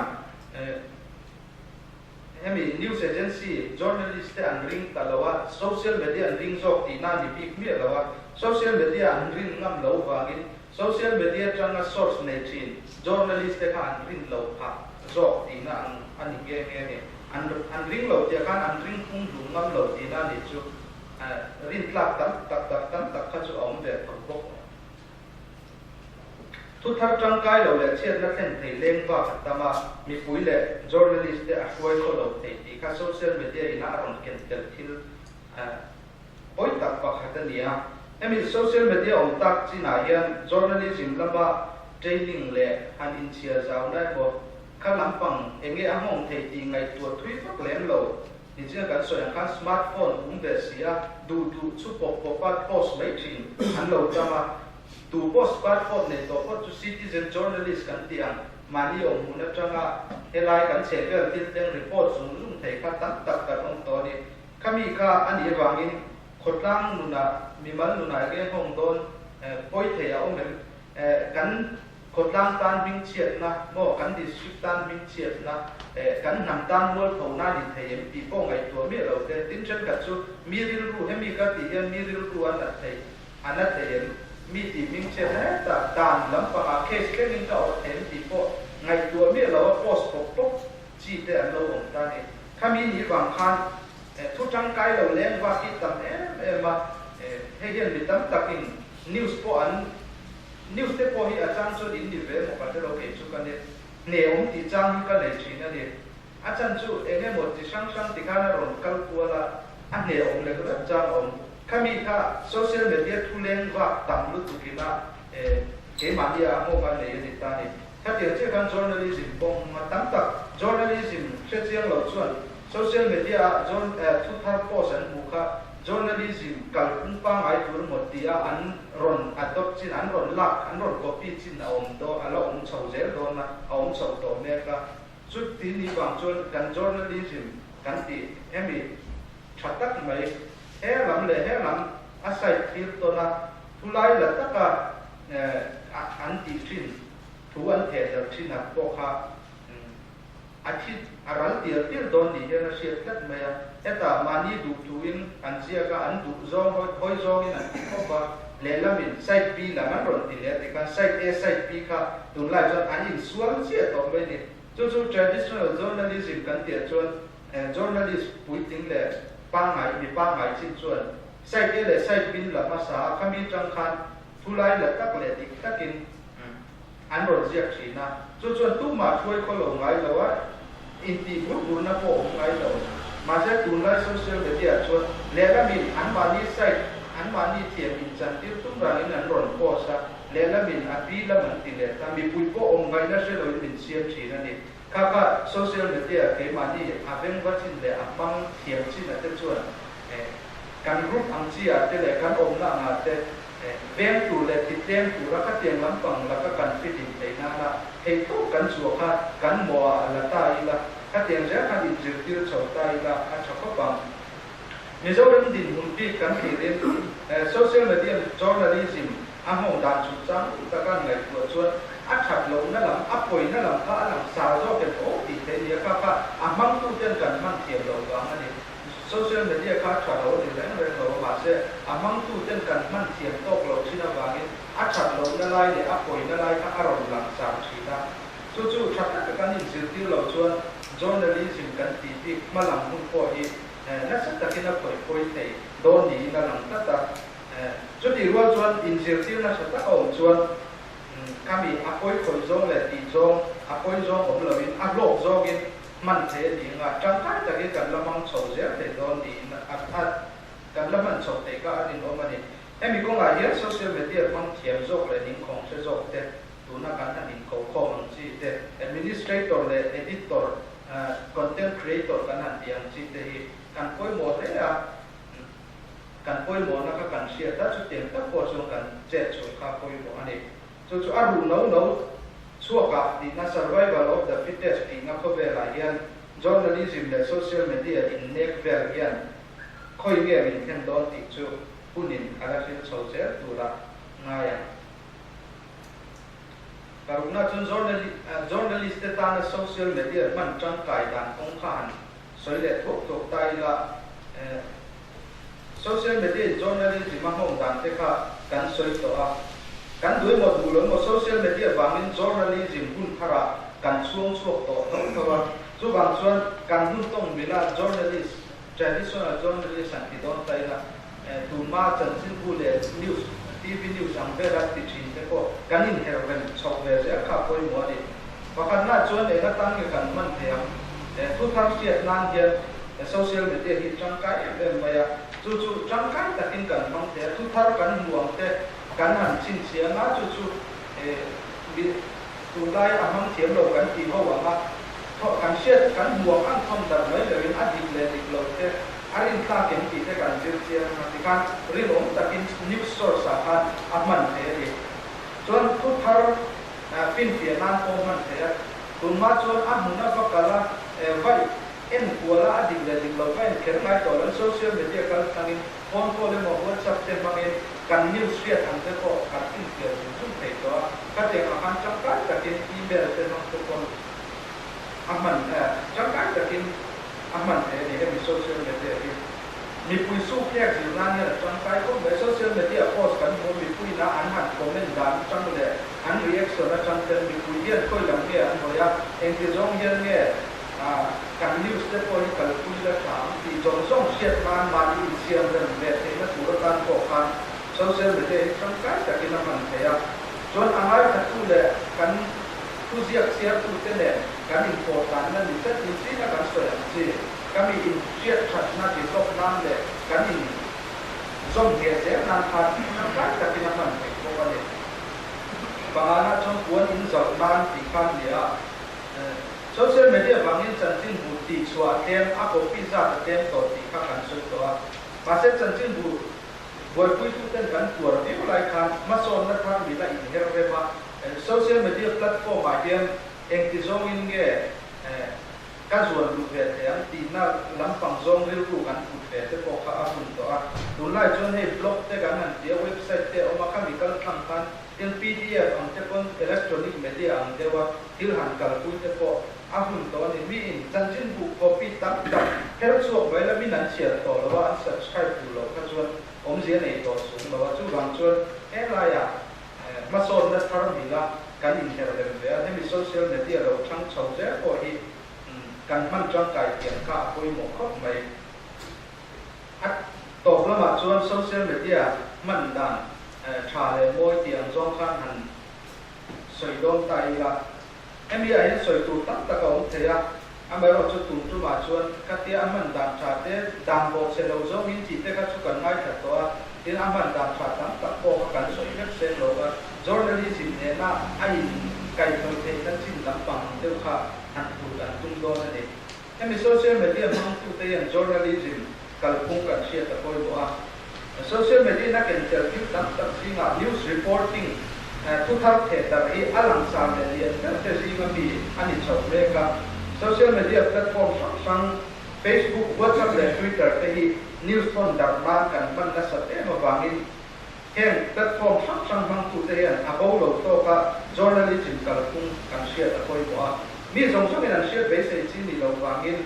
hemi news agency journalist te an ring ta lo a, social media an ring zawk tihna a ni bik miah lo a. Social media an rin ngam lo vangin social media atanga source nei thin journalist te kha an rin lo phah zawk tihna a ni nghe nghe a ni. An an ring lo tiah khan an ring phung hlum ngam lo tihna a nih chu rin tlak tam tak tak tam tak kha chu a awm ve tho bawk. Thu thar tangkai lo leh chhiatna thlen thei leng bak a tam a, mipui leh journalist te a hruai khaw lo thei tih kha social media ina a rawn ken tel thil pawi tak pakhat a ni a. Hemi social media awm tak chinah hian journalism lama training leh han inchhiar zauna emaw Kha lampang enge a nghawng thei tih ngaihtuah thui vak lem lo. Nichina kan sawi ang khan smart phone um ve si a, duh duh chu pawp pawp a post mai thin an lo tam a. Tu pawh smartphone nei tawh phawt chu citizen journalist kan tih ang, mahni awm hmun atanga helai kan chhehvel thil thleng report zung zung thei kha tam tak kan awm tawh a ni. Khami kha a nih avangin khawtlang nunah, mimal nunah enge nghawng dawn pawi thei a awm em? Kan Khawtlang tan hmingchhiatna maw, kan district tan hmingchhiatna, kan hnam tan mualphona ni thei em tih pawh ngaihtuah miah lo te. Tin thenkhat chu mi rilru, hemi ka tih hian mi rilru a nat thei, a na thei em? Mi tih hmingchhiatna hetah dan lampangah case thlengin ka awrh thei em tih pawh ngaihtuah miah lo a post pawp pawp chi te an lo awm ta a ni. Khami ni vang khan thu tangkai lo leng vak hi tam em em a, hei hian mi tam takin news pawh an News te pawh hi a chang chuan in ni ve maw ka hre lo kei chu ka ni hne awm tih chang hi ka nei thin a ni. A chan chu eng emaw chi hrang hrang ti khan a rawn kal kual a, a hne awm lek lek chang a awm. Khami kha social media thu leng vak tam lutuk ina keimahni ah nghawk a nei a ni ta a ni. Khatiang chiah khan journalism pawh a tam tak journalism hre chiang lo chuan social media ah thu thar post an hmuh kha Journalism kalphung pangngai tur maw tia an rawn adopt chin, an rawn lak, an rawn copy chin a awm dawn, a la awm chho zel dawn a, a awm chho tawh mek a. Chuti ni vang chuan kan journalism kan tih hemi tha tak mai, he lam leh he lam a side thlir tawn a, thulai la taka an tih thin, thu an theh darh thin ang pawh kha A thi a ral tial tial dawn ni hian a hriat tlat mai a. Hetah mahni duh thuin an ziak a, an duh zawng hawi zawngin an ti khawp a, lehlamin side B lam an rawn ti leh a ti khan side A side B kha tunlai chuan an insual chiah tawh mai ni. Chu chu traditional journalism kan tih ah chuan journalist puitling leh pangngai mi pangngai chin chuan side A leh side B la hmasa a, khami tang khan thulai la tak leh dik takin An rawn ziak thin a, chu chuan tumah hruai khaw lo ngai lo a, intih bur burna pawh awm ngai lo. Mahse tunlai social media chuan lehlamin anmahni site, anmahni thiam inchantir tum rangin an rawn post a, lehlamin a pi lam an ti let a, mipui pawh awm ngaihna hre loin min siam thin a ni. Kha kha social media keimahni a vengva chin leh a hmang thiam chin a te chuan kan group ang chi ah te leh kan awmna ang ah te Veng tur leh titlem tura khatiang lampang laka kan fitin theih nana theihtawp kan chhuah kha kan mawhah a la ta ila, khatiang zel khan inzirtir chho ta ila a tha khawp ang. Mizoram dinhmun bik kan thlirin social media journalism a nghawng dan chungchang taka an ngaihtuah chuan a that lohna lam, a pawina lam kha a lang sar zawk em aw tih theih nia kha kha a hmangtuten kan hman thiam loh vang a ni. Social media kha a tha lo a ni reng reng lo a, mahse a hmangtu ten kan hman thiam tawk lo thin avangin a that lohna lai leh a pawina lai kha a rawn lang char thin a. Chu chu tha taka kan inzirtir lo chuan journalism kan tih bik hma lam hun pawh hi nasa takin a khawih pawi thei dawn niin a lang tlat a. Chutih rual chuan inzirtirna tha tak a awm chuan khami a pawi khawih zawng leh tih zawng a pawi zawng awm loin a hlawk zawngin Hman thei a ni anga tangkai takin kan la hmang chho zel thei dawn niin a a kan la hman chho thei kha a rinawm a ni. Hemi kawngah hian social media hmang thiam zawk leh ningkhawng hre zawk te, tuna kan han inkokhawm ang chi te, administrator leh editor, content creator kan han tih ang chi te hi kan pawimawh hle a, kan pawimawhna kha kan hriat a, chutiang tak pawh chuan kan chet chhuah kha pawimawh a ni. Chu chu a ruh no no chhuakah tihna survival of the fittest tihna khawvelah hian journalism leh social media innek vel hian khawi nge min thlen dawn tih chu hunin a la hril chho zel tura ngai ang. Parukna chuan journalist te tana social media hman tangkai dan kawng kha han sawi leh thuak thuak ta ila, Social media in journalism a nghawng dan te kha kan sawi tawh a, kan duh emaw duh lo emaw social media vangin journalism hun tharah kan chhuang chhuak tawh tho tho a, chuvang chuan kan hun tawng mila journalist, traditional journalist han ti dawn ta ila, tunhma chanchinbu leh news, TV news ang vela ti thin te pawh kan inher rem chhoh ve zel kha pawimawh a ni. Pakhatna chuan eng atan nge kan hman thei ang? Thu thar hriat nan hian social media hi tangkai em em mai a, chu chu tangkai takin kan hmang thei a, thu thar kan hmu ang te kan han chhinchhiah ang a, chu chu tunlai a hmang thiam lo kan tih ho ang a, kan hriat kan hmu ang ang thawn darh mai loin a dik leh dik lo te a rintlak em tih te kan zir chiang ang a, tikhan rinawm takin news source ah khan a hman thei a ni. Chuan thu thar finfiah nan pawh hman theih a, tunhma chuan a hmun a va kal a, vaih en kual a, a dik leh dik lo va en kher ngai tawh lo in social media kal tlangin phone call emaw WhatsApp te hmangin kan news hriat ang te pawh kan finfiah zung zung thei tawh a, khatiang ah khan tangkai takin email te hmang te pawn a hman tangkai takin a hman thei a ni hemi social media hi. Mipui sukthlek zir nan hian a tangkai khawp mai. Social media post kan hmu mipuiin a an han comment dan atang leh an reaction atang ten mipui hian khawi lam nge an hawi a, engti zawng hian nge kan news te pawh hi kalpui la tha ang tih zawng zawng hriat nan mahni insiam rem ve theihna tur atan pawh khan social media hi tangkai takin a hman theih a. Chuan a ngaithatu leh kan thuziak chhiartute nen kan inpawhtanna ni tlat ni chin a kan sawi ang chi. Ka mi in hriat thatna develop nan leh kan in zawm ngheh zel nan khan tangkai takin a hman theih bawk a ni. Pangana chuan puan in zauh nan tih khan ni a, social media vangin chanchinbu tih chhuah a tlem, a copy zat a tlem tawh tih kha kan sawi tawh a. Mahse chanchinbu buaipuituten kan tuar viau lai khan hmasawnna thar mila inher rem a, social media platform ah hian engti zawngin nge Ka zuan lut ve thei ang tihna lampang zawng rilru kan put ve te pawh kha a hun tawh a. Tunlai chuan hei blog te kan han tia, website te a awm a, khami kal tlang khan thil pdf ang te pawn electronic media ang deuha thil han kalpui te pawh a hun tawh a ni. Miin chanchinbu copy tam tak her chhuak mai la min an chhiar tawh lo a, an subscribe duh loh kha chuan awmzia nei tawh chung lo a. Chuvang chuan helaiah Hmasawnna thar mila kan inher rem ve a, hemi social media lo chang chho zel pawh hi kan hman tangkai thiam kha a pawimawh khawp mai. A tawp lamah chuan social media hman dan tha leh mawi tih ang zawng khan han sawi dawn ta ila, hemi ah hian sawi tur tam tak a awm thei a, amaherawhchu tun tumah chuan khatia a hman dan tha te, dan bawhchhe lo zawngin tih te kha chu kan ngaithla tawh a, Tin, a hman dan tha tam tak pawh kha kan sawi vek seng lo a, journalism nena a in kaihhnawih theihna chin lampang ang deuh kha han phut an tum dawn a ni. Hemi social media hmangtute hian journalism kalphung kan hriat a pawimawh a. Social media in a ken tel thil tam tak zingah news reporting thu thar theh darh hi a langsar leh lian ber te zinga mi a ni chho mek a. Social media platform hrang hrang Facebook, WhatsApp leh Twitter te hi news thawn darh nan kan hman nasat em avangin heng platform hrang hrang hmangtute hian a bo lo tawka journalism kalphung kan hriat a pawimawh a. Mi zawng zawngin an hriat beisei chi nih loh vangin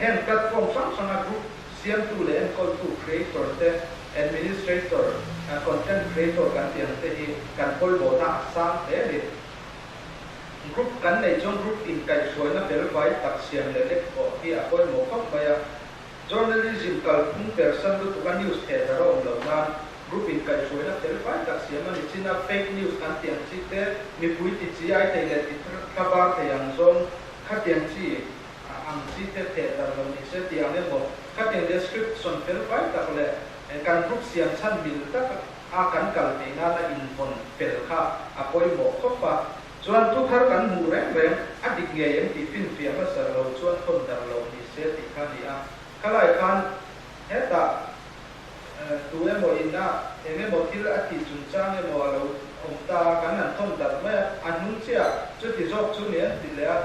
heng platform hrang hranga group siamtu leh enkawltu creator te, administrator, content creator kan tih ang te hi kan pawimawhna a sang hle a ni. Group kan neih chuan group inkaihhruaina fel vai tak siam leh lek pawh hi a pawimawh khawp mai a. Journalism kalphung persan lutuk a news theh dar a awm loh nan group inkaihhruaina fel vai tak siam a ni chin a, fake news kan tih ang chi te, mipui ti chi ai thei leh ti thlabar thei ang zawng khatiang chi ang chi te theh dar lo ni se tih ang emaw khatiang description fel vai tak leh kan group siam chhan mil tak a kan kal theih nana invawn fel kha a pawimawh khawp a, chuan thu thar kan hmuh reng reng a dik ngei em tih finfiah hmasa lo chuan thawn darh loh ni se tih kha a ni a, khalai khan hetah tu emaw in a eng emaw thil a tih chungchang emaw a lo awm ta a, kan han thawn darh mai a, a hnung chiah chuti zawk chu ni an ti leh a,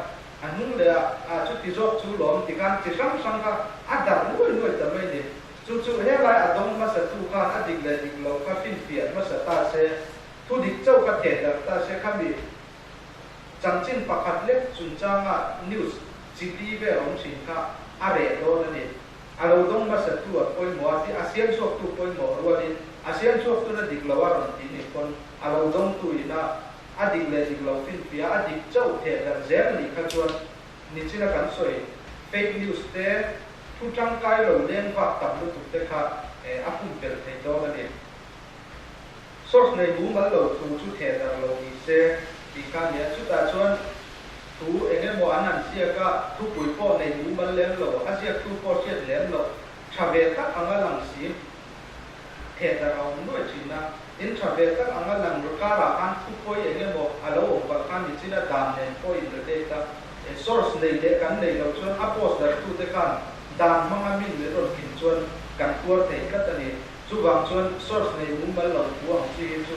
a hnung leh a, a chuti zawk chu lawm ti khan chi hrang hrang kha a darh nuai nuai ta mai ni. Chu chu helai a dawng hmasa tu khan a dik leh dik loh kha finfiah hmasa ta se, thu dik chauh kha theh darh ta se khami chanchin pakhat lek chungchanga news chili vel awm thin kha a reh dawn a ni. A lo dawng hmasa tu a pawimawh a ti, a siam chhuak tu pawimawh rualin a siam chhuak tuna dik lo a rawn ti ni pawn a lo dawng tu ina a dik leh dik loh finfiah a dik chauh theh darh zel a nih kha chuan nichina kan sawi fake news te Thu tangkai lo leng vak tam lutuk te kha a pumpelh thei dawn a ni. Source nei mumal lo thu chu theh darh lo ni se tih kha a ni a, chutah chuan thu eng emaw an han ziak a, thupui pawh nei mumal lem lo, a ziaktu pawh hriat lem loh, tha ve tak anga lang si theh darh a awm nuai thin a. Tin, tha ve tak anga lang karah khan thupawi eng emaw a lo awm palh khan nichin a dan nen pawh in relate a. Source nei leh kan nei loh chuan a post darhtute khan dan hmanga min min rawn kin chuan kan tuar thei tlat a ni. Chuvang chuan source nei mumal lo thu ang chi hi chu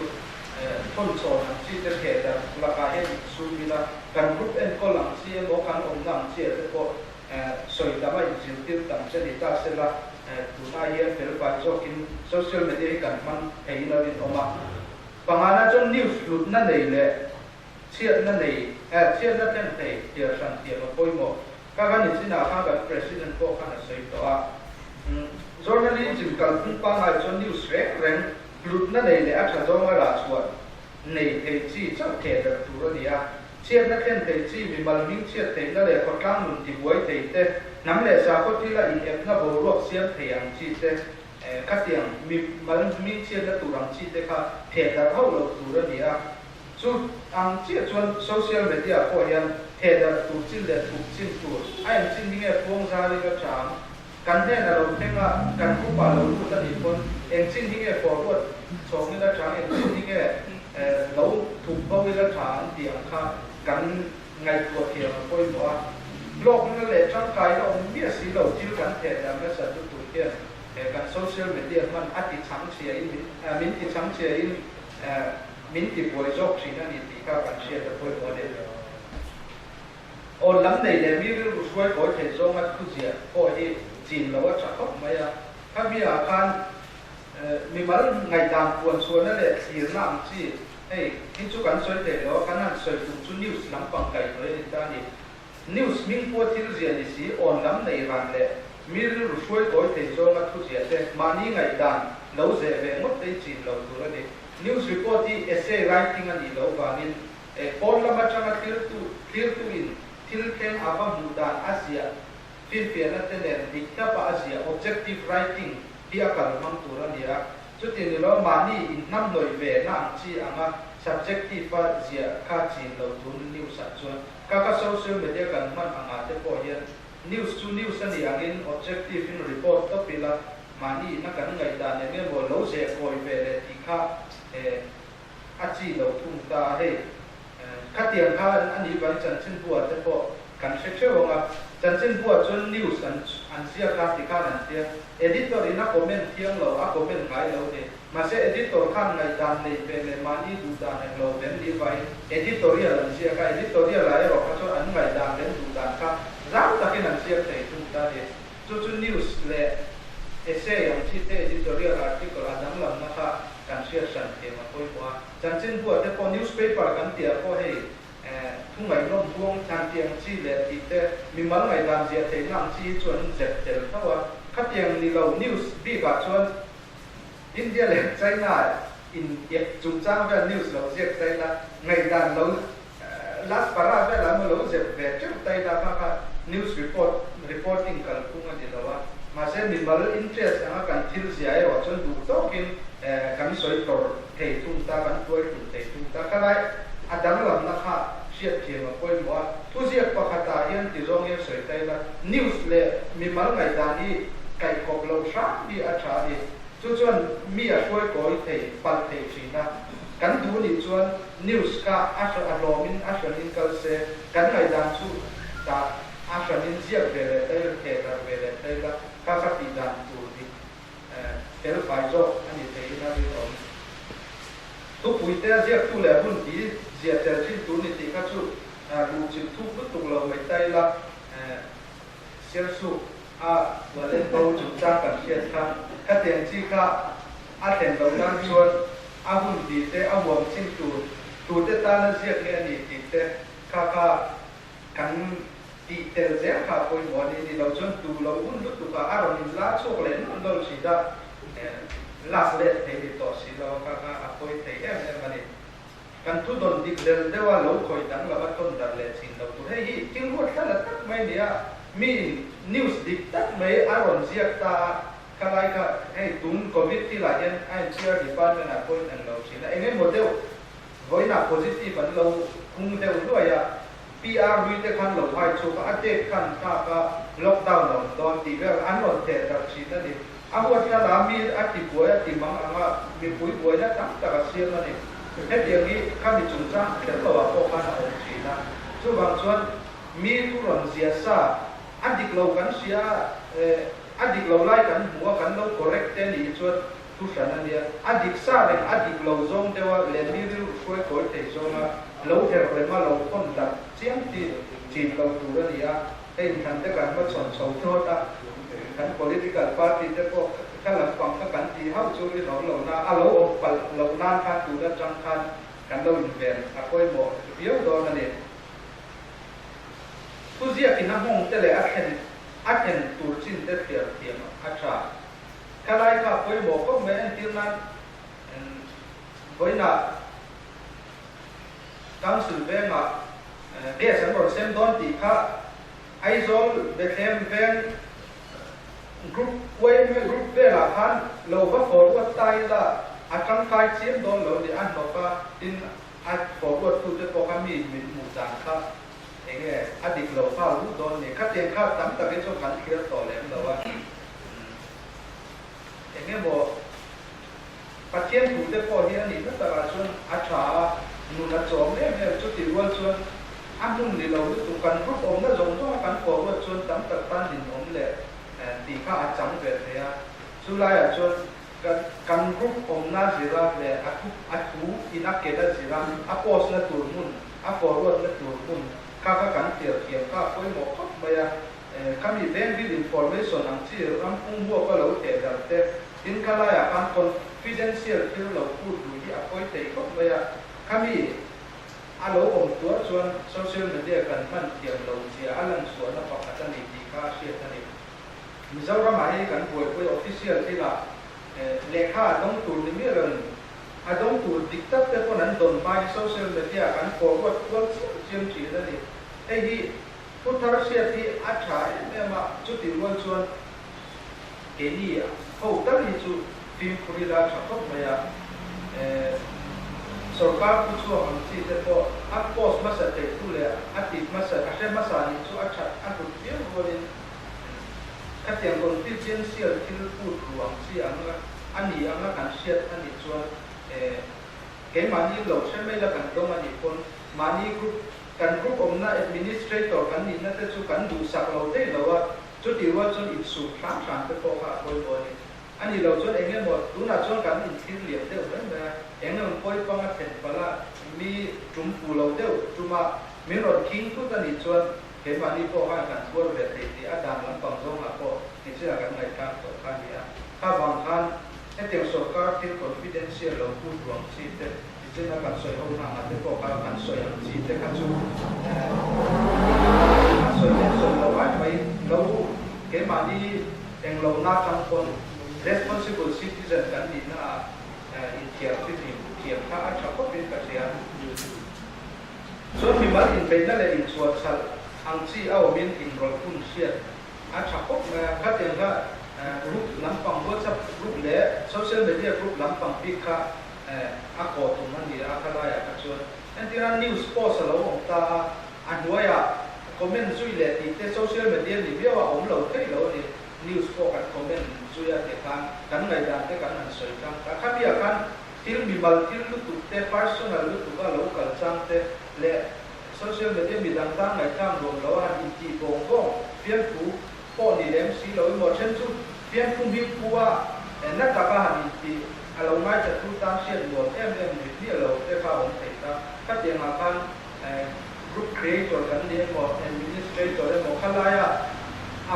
Thawn chhawn ang chi te theh darh lakah hian insum ila, kan group enkawl ang chi emaw kan awmna ang chi ah te pawh sawi tam a inzirtir tam che ni ta sela, tunah hian felfai zawkin social media hi kan hmang theiin a rinawm a. Pangana chuan news hlutna nei leh chhiatna nei, chhiatna thlen thei thliar hran thiam a pawimawh. Ka kan inchinah khan kan President pawh khan a sawi tawh a, Journalism kalphung pangngai chuan news reng reng hlutna nei leh a tha zawnga rah chhuah nei thei chi chauh theh darh tur a ni a. Chhiatna thlen thei chi, mimal hming chhiat theihna leh khawtlang nun tibuai thei te, hnam leh sakhaw thila inepna boruak siam thei ang chi te, khatiang mimal hming chhiatna tur ang chi te kha theh darh hauh loh tur a ni a. Chu ang chiah chuan social media pawh hian thehdarh tur chin leh thup chin tur a eng chin hi nge phuang zar ila tang kan hnena lo thleng a, kan group ah lo lut a nih pawn eng chin hi nge forward chhawng ila tang eng chin hi nge lo thup bo ila tha an tih ang kha kan ngaihtuah thiam a pawimawh a. Hlawkna leh tangkaina awm miah si lo thil kan thehdarh nasa lutuk hian kan social media hman a ti chhangchhia in min ti chhangchhia in Min ti buai zawk thin a ni tih kha kan hriat a pawimawh a ni. Aw lam nei leh mi rilru hruai kawi thei zawnga thu ziah pawh hi chin lo a tha khawp mai a. Khami ah khan mimal ngaihdan puan chhuahna leh thlirna ang chi hei hi chu kan sawi thei lo a, kan han sawi tum chu news lampang kaihhnawih a ni ta a ni. News hming pawh thil ziah ni si, awn lam nei ran leh mi rilru hruai kawi thei zawnga thu ziah te mahni ngaihdan lo zeh ve ngawt te hi chin lo tur a ni. News report hi essay writing a nih loh vangin pawn lam atanga thlirtu thlirtuin thil thleng a va hmuh dan a ziah finfiahna te nen dik hlapa a ziah objective writing hi a kal hmang tur a ni a. Chuti ni lo mahni inhnamhnawih ve na ang chi anga subjective a ziah kha chin lo tur news ah chuan ka ka social media kan hman angah te pawh hian news chu news a nih angin objective in report tawp ila Mahni ina kan ngaihdan eng emaw lo zeh kawi ve leh tih kha a chi lo thung ta a, hei khatiang kha a nih vangin chanchinbua te pawh kan hre theuh ang a, chanchinbua chuan news an an ziak a ti khan an tia, editor in a comment thiang lo, a comment ngai lo ni, mahse editor khan ngaihdan neih ve leh mahni duh dan eng lo vem nih vangin editorial an ziak a, editorial ah erawh kha chuan an ngaihdan leh an duh dan kha zau takin an ziak thei thung ta a ni. Chu chu news leh essay ang chi te editorial article a danglamna kha kan hriat hran thiam a pawimawh a. Chanchinbua te pawh newspaper kan tih ah pawh hei thu ngaihnawm huang chhan tih ang chi leh tih te mimal ngaihdan ziah theihna ang chi hi chu an zep tel tho a. Khatiang ni lo news bik ah chuan India leh China in ep chungchang vel news lo ziak ta ila ngaihdan lo Last para velah emaw lo zep ve teuh ta ila kha kha news report reporting kalphung a ni lo a, mahse mimal interest anga kan thil zia erawh chuan duh tawkin kan sawi tlawr thei thung ta, kan tuai hlum thei thung ta. Khalai a danglamna kha hriatthiam a pawimawh a, thuziak pakhatah hian ti zawng hian sawi ta ila news leh mimal ngaihdan hi kaihkawp loh hram hi a tha a ni. Chu chuan mi a hruai kawi thei palh thei thin a, kan duh nih chuan News kha a hra a hlawmin a hranin kal se, kan ngaihdan chu tah a hranin ziak ve leh ta ila, theh darh ve leh ta ila, kha kha tih dan tur dik fel fai zawk a ni theiin a rinawm. Thupui te a ziaktu leh hun ti ziah tel thin tur ni tih kha chu luh chilh thuk lutuk lo mai ta ila, Sialsuk a wallet bo chungchang kan hriat kha, khatiang chi kha a thlen loh nan chuan a hun tih te, a huam chin tur tute tana ziak nge a ni tih te kha kha kan tih tel zel kha a pawimawh a ni. Ni lo chuan tu lo hun lutuk ah a rawn in la chhuak leh nual nual thin a, lak let thei ni tawh si lo a kha kha a pawi thei em em a ni. Kan thu dawn dik lel deuh a lo khawih dang lova tawn darh leh chin lo tur. Hei hi thil huat hla la tak mai a ni a, mi in news dik tak mai a rawn ziak ta a, khalai kha hei tun covid thil ah hian INCR department ah pawhin an lo thin a, eng emaw deuh vawiinah positive an lo hung deuh hluai a, PR hlui te khan lo hai chhuak a, a date khan thlak a, lockdown a awm dawn tih vel an rawn theh darh thin a ni. A huat hla la mi a ti buai a ti mang ang a, mipui buaina tam tak a siam a ni. Hetiang hi khami chungchang kher lo ah pawh khan a awm thin a. Chuvang chuan mi thu rawn ziah sa a dik lo kan hria a, a dik lo lai kan hmu a, kan lo correct te nih hi chuan. thu hran a nia. A dik sa reng, a dik lo zawng deuha leh mi rilru hruai kawi thei zawnga lo her rema lo thawn darh chiam chi chin lo tur a ni a. Hei inthlan te kan hmachhawn chho thlawt a, kan political party te pawh kha lampang kha kan tih hauh chu rinawm lo na, a lo awm palh loh nan khan tun atang khan kan lo inven a pawimawh viau dawn a ni. Thuziakin a hmawng te leh a thlen a thlen tur chin te thliar thiam a tha. Khalai kha a pawimawh khawp mai entir nan vawiinah Council vengah gas an rawn sem dawn tih kha Aizawl Bethlehem veng group yma group velah khan lo va forward ta ila a tangkai chiam dawn lo ni a hnawk a, tin a forward tute pawh kha mi min hmuh dan kha enge a dik lo nghal ru dawn ni. Khatiang kha tam takin chuan kan thlir tawh lem lo a, enge maw Pathian thu te pawh hi a nih na takah chuan a tha a, nun a chawm em em. Chutih rual chuan a hmun ni lo lutuk kan group awmna zawng zawnga kan forward chuan tam tak tan nin awm leh tih kha a chang ve thei a. Chu laiah chuan kan kan group awmna zira leh a thu a thu in a ken a zira a post na tur hmun, a forward na tur hmun kha kha kan thliar thiam kha a pawimawh khawp mai a. Khami veng bil information ang chi ram pum huapa lo theh darh te, tin kha laiah khan confidential thil lo put duh hi a pawi thei khawp mai a, khami a lo awm tuar chuan social media kan hman thiam lo zia a lan chhuahna pakhat a ni tih kha a hriat a ni. Mizoramah hei kan buaipui official thilah lehkha a dawng tur ni miah loin a dawng tur dik tak te pawn an dawn hma hi social media kan forward kual chiam chiam thin a ni. Hei hi Thu thar hriat hi a tha em em a, chutih rual chuan keini ho tal hi chu fimkhur ila tha khawp mai a, sorkar thu chhuak ang chi te pawh a post hmasa theih thu leh a ti hmasa a hre hmasa nih chu a that a hlut viau rualin khatiang confidential thil put ru ang chi ang a ni anga kan hriat a nih chuan keimahni lo hre mai la kan dawng a nih pawn mahni group Kan group awmna administrator kan nihna te chu kan duhsak lo thei lo a, chutih rual chuan insum hram hram te pawh kha a pawimawh a ni. A nih loh chuan eng emaw, tunah chuan kan inthlir liam deuh mai mai a, eng emaw pawi panga thlen palh a, mi tum pu lo deuh tuma min rawn khing thut a nih chuan keimahni pawh khan kan tuar ve thei tih a dan lampang zawngah pawh nichina kan ngaihthlak tawh kha a ni a. Kha vang khan hetiang sorkar thil confidential lo put ruang chi te, Tichuan a kan sawi ho hna ngah te pawh kha kan sawi ang chi te kha chu a sawi leh sawi lo ai mai lo keimahni englo na tang pawn responsible citizen kan nihna ah inthiar fihlim thiam kha a tha khawp in ka hria. Chuan mimal inbeihna leh inchhuah chhalh ang chi a awmin inrawlh hun hriat a tha khawp mai a, khatiang kha group lampang WhatsApp group leh social media group lampang bik kha a kawh tum a ni a, kha laiah kha chuan entirna news post a lo awm ta a, a hnuaiah comment zui leh tih te social media ni viau a awm lo thei lo a ni, news pawh kan comment zui a tih khan kan ngaihdan te kan han sawi tlang ta, khamiah khan thil mimal thil lutuk te personal lutuk a lo kal chang te leh social media midang tan ngaihtlang nuam lo a han intih vawng vawng fiamthu pawh ni lem si lo emaw then chu fiamthu hming pu a na taka han intih a lo ngaithla tu tan hriat nuam em em ni hmiah lo te kha a awm thei ta. Khatiang ah khan group creator kan ni emaw administrator emaw kha laia a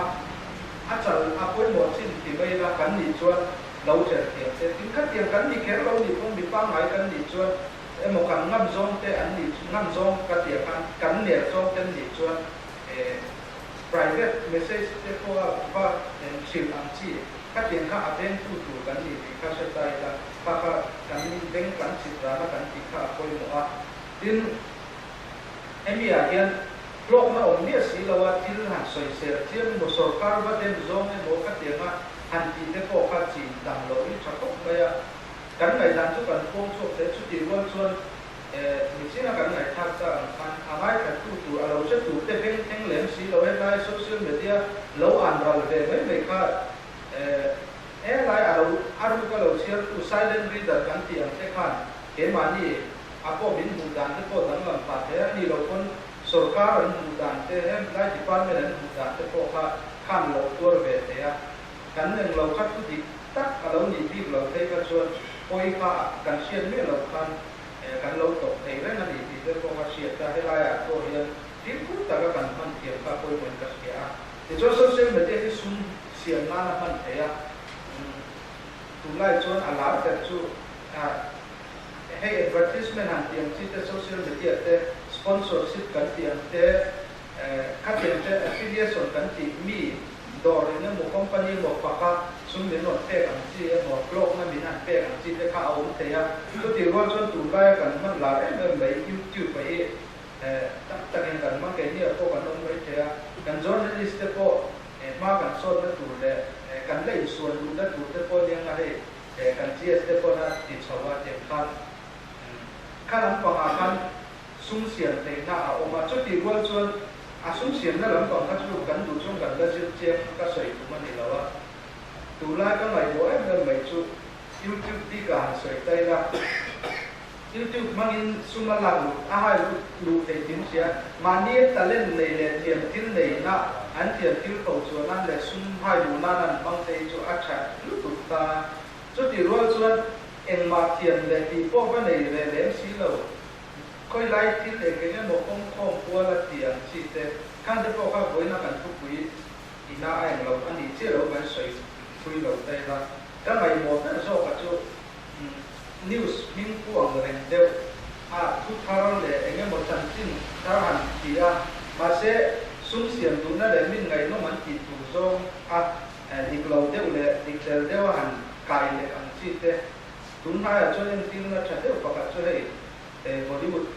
a chal a pawimawh chin ti mai ila kan nih chuan lo ṭel thiam se. Tin khatiang kan ni kher lo nih pawn mi pangngai kan nih chuan emaw kan ngam zawng te an nih ngam zawng ka tia khan kan ner zawng te an nih chuan Private message te pawh a va hrilh ang chi. Khatiang kha a vengtu tur kan ni tih kha hre ta ila, kha kha kan beng kan chit rana kan tih kha a pawimawh a. Tin, hemi ah hian hlawkna awm miah si lo a, thil han sawisel chiam emaw, sorkar va dem zawng emaw khatianga han tih te pawh kha chin tam loh hi tha khawp mai a. Kan ngaihdan chu kan pawng chhuak thei a, chutih rual chuan Michina kan ngaihthlak chak ang khan a ngaithlattu tur a lo hre tur te beng thleng lem si lo hetlai social media lo an ral ve mai mai kha helai a lo a ruk a lo chhiartu silent reader kan tih ang te khan keimahni a pawh min hmuh dan te pawh danglam phah thei a ni lo pawn sorkar an hmuh dan te helai department an hmuh dan te pawh kha khan lo tuar ve thei a. Kan eng lo kha thu dik tak a lo nih bik lo phei kha chuan pawi kha kan hriat miah loh khan kan lo tawp thei reng a ni tih te pawh ka hriat a, helaiah pawh hian fimkhur taka kan hman thiam kha pawimawhin ka hria a. Tichuan social media hi sum siam nan a hman thei a, tunlai chuan a lar ber chu hei advertisement han tih ang chi te, social media te sponsorship kan tih ang te, Khatiang te affiliation kan tih mi dawr eng emaw company emaw faka sum min rawn pek ang chi emaw hlawkna min han pek ang chi te kha a awm thei a. Chutih rual chuan tunlaia kan hman lar em em mai YouTube a hi tam takin kan hmang keini ah pawh kan awm mai thei a. Kan journalist te pawh hma kan sawtna tur leh kan la insual luhna tur te pawh nia nga hei kan GS te pawn a ti chho a tiang khan kha lampangah khan Sum siam theihna a awm a, chutih rual chuan a sum siamna lampang kha chu kan duh chuan kan la zir chiang ka sawi tum a ni lo a. Tunlai ka ngaihmawh em em mai chu YouTube bikah han sawi ta ila, YouTube hmangin sum a lak luh a hai luh theih tin hria, mahni talent nei leh thiam thil neihna an thiam thil pho chuan an leh sum hai luh nan an hmang te hi chu a tha lutuk ta a. Chutih rual chuan engmah thiam leh tih pawh va nei ve lem si lo. Khawilai thil eng eng emaw kawng khawm kual a ti ang chi te, khan te pawh kha vawiina kan thupui ina a eng lo a nih chiah lo kan sawi thui lo ta ila, ka ngaihmawh ber zawk a chu news hming pu ang reng deuh a thu thar leh eng emaw chanchin thar han ti a, mahse sum siam duhna leh min ngaihnawm an tih tur zawng a dik lo deuh leh dik tel deuh a han kai leh ang chi te. Tunhnaiah chuan entirna tha deuh pakhat chu hei Bollywood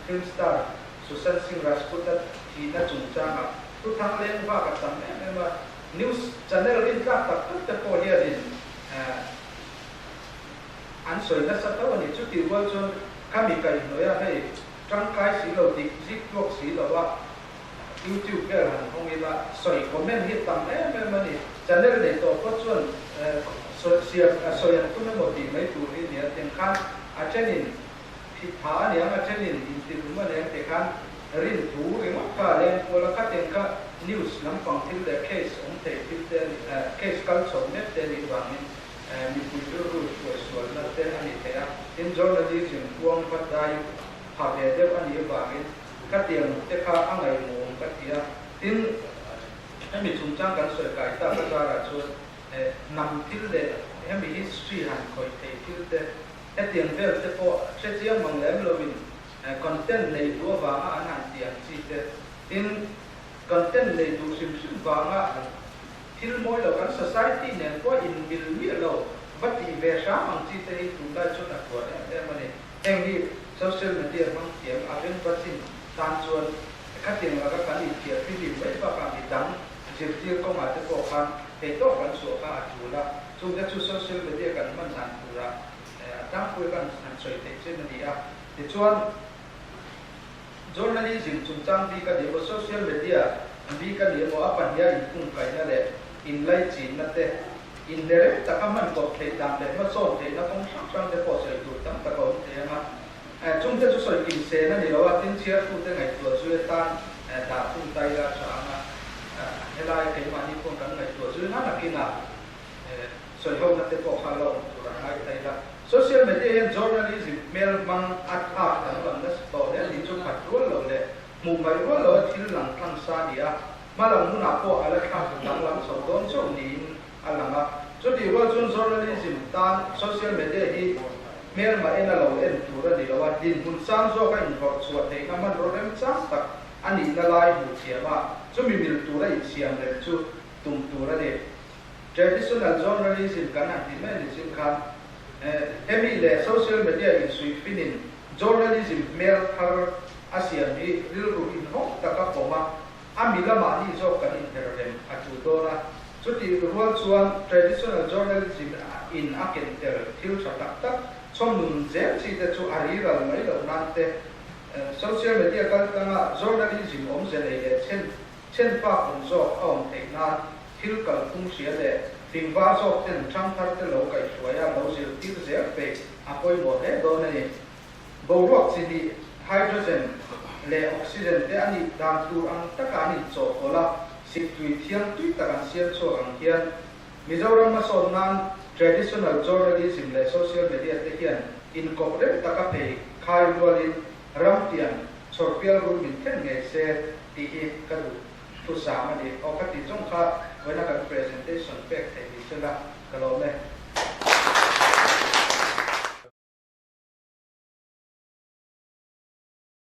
film star Sushant Singh Rajput-a thihna chungchangah thuthang leng vak a tam em em a, news channel rintlak tak tak te pawh hianin an sawi nasa tho a ni. Chutih rual chuan khami kaihhnawih a hei tangkai si lo, dik zik tluak si lo a YouTube vel han hawng ila sawi comment hi tam em em a ni. Channel nei tawh pawh chuan sawi sawi ang tum emaw tih mai tur hi nia tiang khan a thenin thit tha a niang a thenin intihlum a niang tih khan rin thu ringawt kha a leng kual a khatiang kha news lampang thil leh case awm thei thil te a ni case kal chho mek te a nih vangin mipui rilru hruaisualna te a ni thei a. Tin journalism huang vat dai pha ve deuh a nih vangin Khatiang te kha a ngaihmawm ka ti a, tin hemi chungchang kan sawi kai tak a zarah chuan hnam thil leh hemi history han khawih thei thil te hetiang vel te pawh hre chiang mang lem loin content nei duh avanga an han ti ang chi te, tin content nei duh hrim hrim vanga thil mawi lo kan society nen pawh inmil miah lo va tih ve hram ang chi te hi tunlai chuan a hluar em em a ni. Heng hi social media hmang thiam a ring va chin tan chuan khatiang laka kan inthiar fihlim mai bakah mi dang zirtir kawngah te pawh khan theihtawk kan chhuah kha a tul a, chungte chu social media kan hman dan turah a tlangpui kan han sawi theih chin a ni a. Tichuan journalism chungchang bik a ni emaw social media bik a ni emaw a pahniha inkungkaihna leh inlaichinna te Inhne reng taka hman kawp theih dan leh hmasawn theihna kawng hrang hrang te pawh sawi tur tam tak a awm thei ang a. Chungte chu sawi kim sen a ni lo a, tin chhiartute ngaihtuah zui atan dah thung ta ila a tha ang a. Helai keimahni pawh kan ngaihtuah zui na nakinah sawi hona te pawh kha la awm tur a ngai ta ila. Social media hian journalism hmel hmang a thlak danglam nasa tawh hle tih chu khat rual lo leh hmuh mai rual lo a thil lang tlang sa a ni a. Hmalam hunah pawh a la thlak danglam chho dawn chauh niin a lang a. Chutih rual chuan journalism tan social media hi hmelma en a lo en tur a ni lo a, dinhmun sang zawka inhlawh chhuah theihna hmanraw remchang tak a nihna lai hmuh thiam a, chumi mil tura insiam rem chu tum tur a ni. Traditional journalism kan han ti mai ni chin khan hemi leh social media insuihfinin journalism hmel thar a siam hi rilru inhawng taka pawm a, A mi lamah ni zawk kan inher rem a tul dawn a, chutih rual chuan traditional journalism in a ken tel thil tha tak tak chhawmnun zel chi te chu a riral mai loh nan te, social media kaltlanga journalism awmze nei leh chhen chhen fak awm zawk a awm theih nan thil kalphung hria leh fingvar zawk ten thangthar te lo kaihhruai a lo zirtir zel peih a pawimawh hle dawn a ni. Boruak chi hnih, hydrogen leh oxygen te a nih dan tur ang taka an inchawhpawlh a, siktui thiang tui tak an siam chhuak ang hian. Mizoram hmasawn nan traditional journalism leh social media te hian inkawp rem taka phei khai rualin ram tiang chhawrpial rum min thlen ngei se tih hi ka duh thusam a ni. Aw ka tih zawng kha vawiina kan presentation pek theih ni sela ka lawm e.